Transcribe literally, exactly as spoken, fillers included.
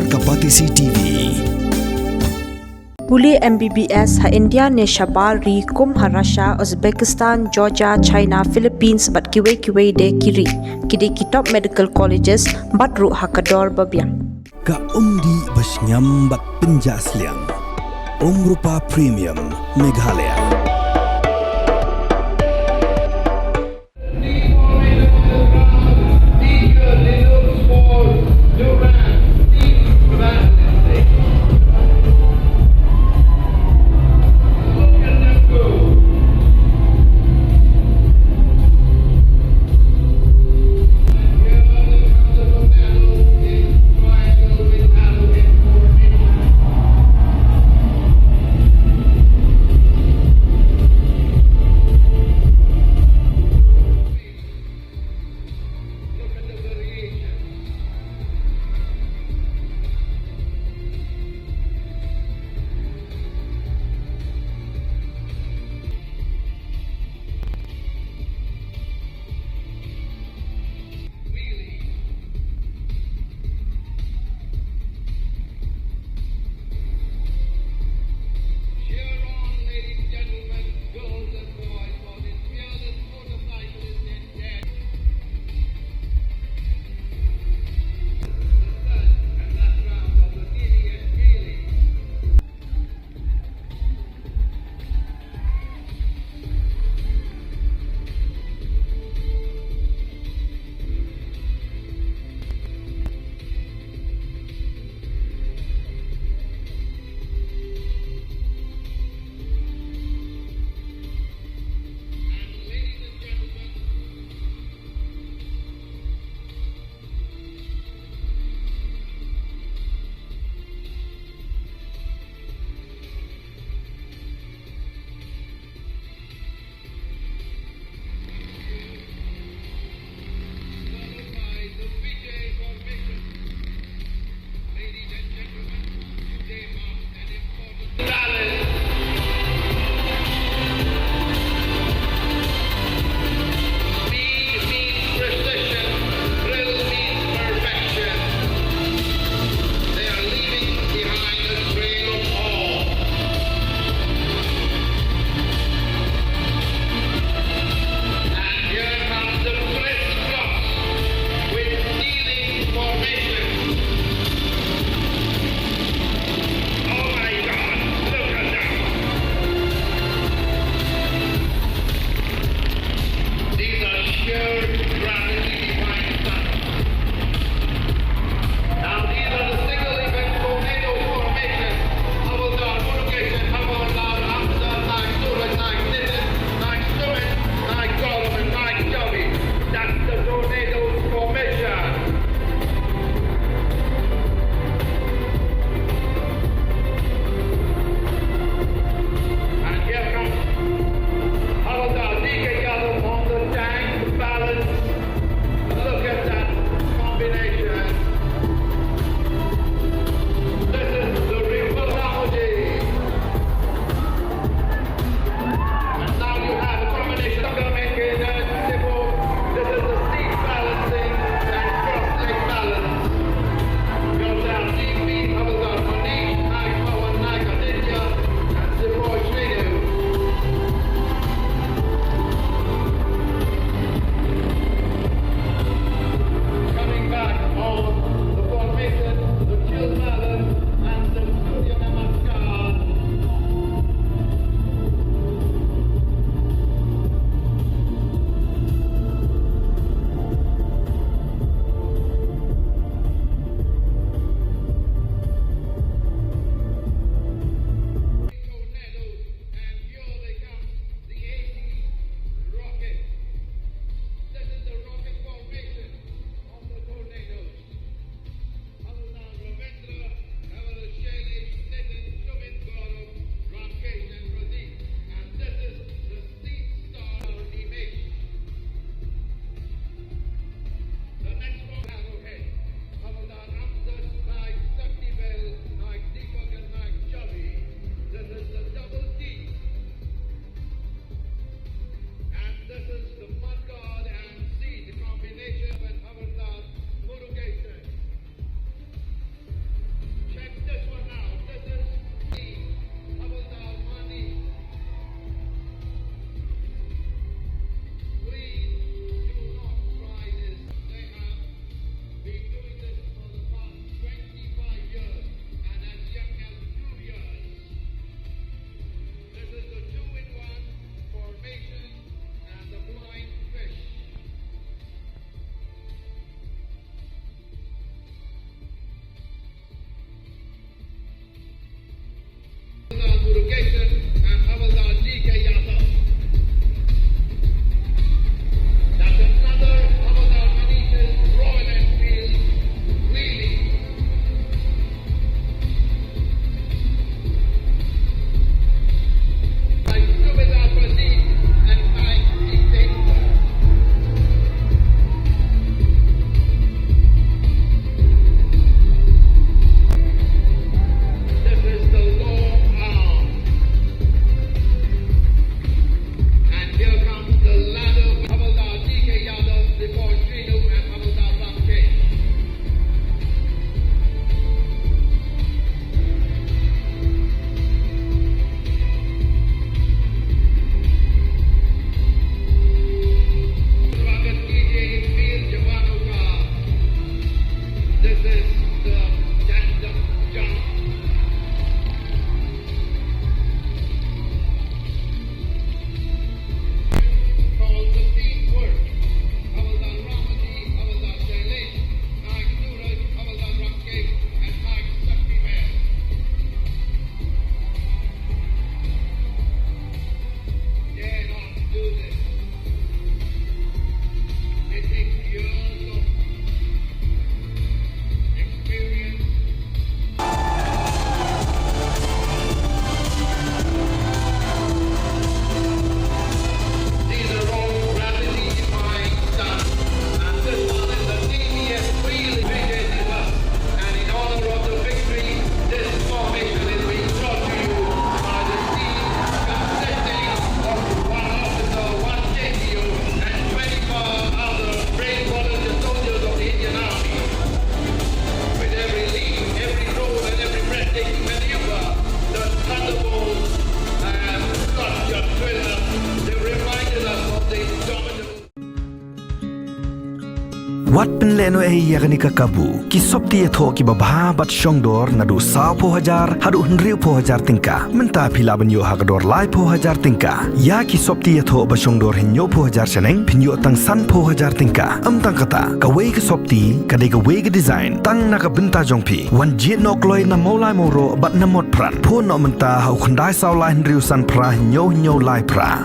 Kapatisi T V. Pule M B B S ha India ne shabar ri kum ha Russia, Uzbekistan, Georgia, China, Philippines bad kiwei kiwei de ki ri. Ki dei ki top medical colleges bad ruh ha ka dor ba biang. Ka umdih ba shngiam bad pynjah sliang. Umrupa Premium Meghalaya. Murugesan and Havildar D K Yadav. That's another Havildar Manish Royal Enfield wheelie. By Subedar Pradeep and by Jitendra. This is the long arm. And here comes the ladder. Havildar D K Yadav before Shinu and Havildar Rakesh. Swagat kijiye in field jawano ka. This is the tandem jump. Called the teamwork. Havildar Ramji, Havildar Shailesh, Naik Suraj, Havildar Rakesh, and Naik Shaktiman. Dare not do this. It takes years of experience. These are all gravity-defying stunts, and this one is the T V S wheelie. Vijay Diwas, and in honor of the victory, this information is being brought to you by the team consisting of one officer, one J P O, and twenty-four other brave volunteer soldiers of the Indian Army. With every leap, every roll, and every breathtaking maneuver, the Thunderbolts have not just thrilled us, they've reminded us of the indomitable. Wat pynlehnohei ïa kane ka kabu. Ki sopti ïathoh kiba bha bad shongdor naduh sawphew hajar haduh hynriewphew hajar tyngka. Mynta phi lah ban ïoh ha ka dor laiphew hajar tyngka. Ïa ki sopti ïathoh ba shongdor hynñiewphew hajar shaneng phin ïoh tang sanphew hajar tyngka. Ym tang kata, kawei ka sopti ka dei kawei ka design tang na ka bynta jong phi. Wan jied noh kloi na Mawlai Mawroh bad na Motphran. Phone noh mynta ha u khyndai saw lai hynriew san phra hynñiew hynñiew lai phra.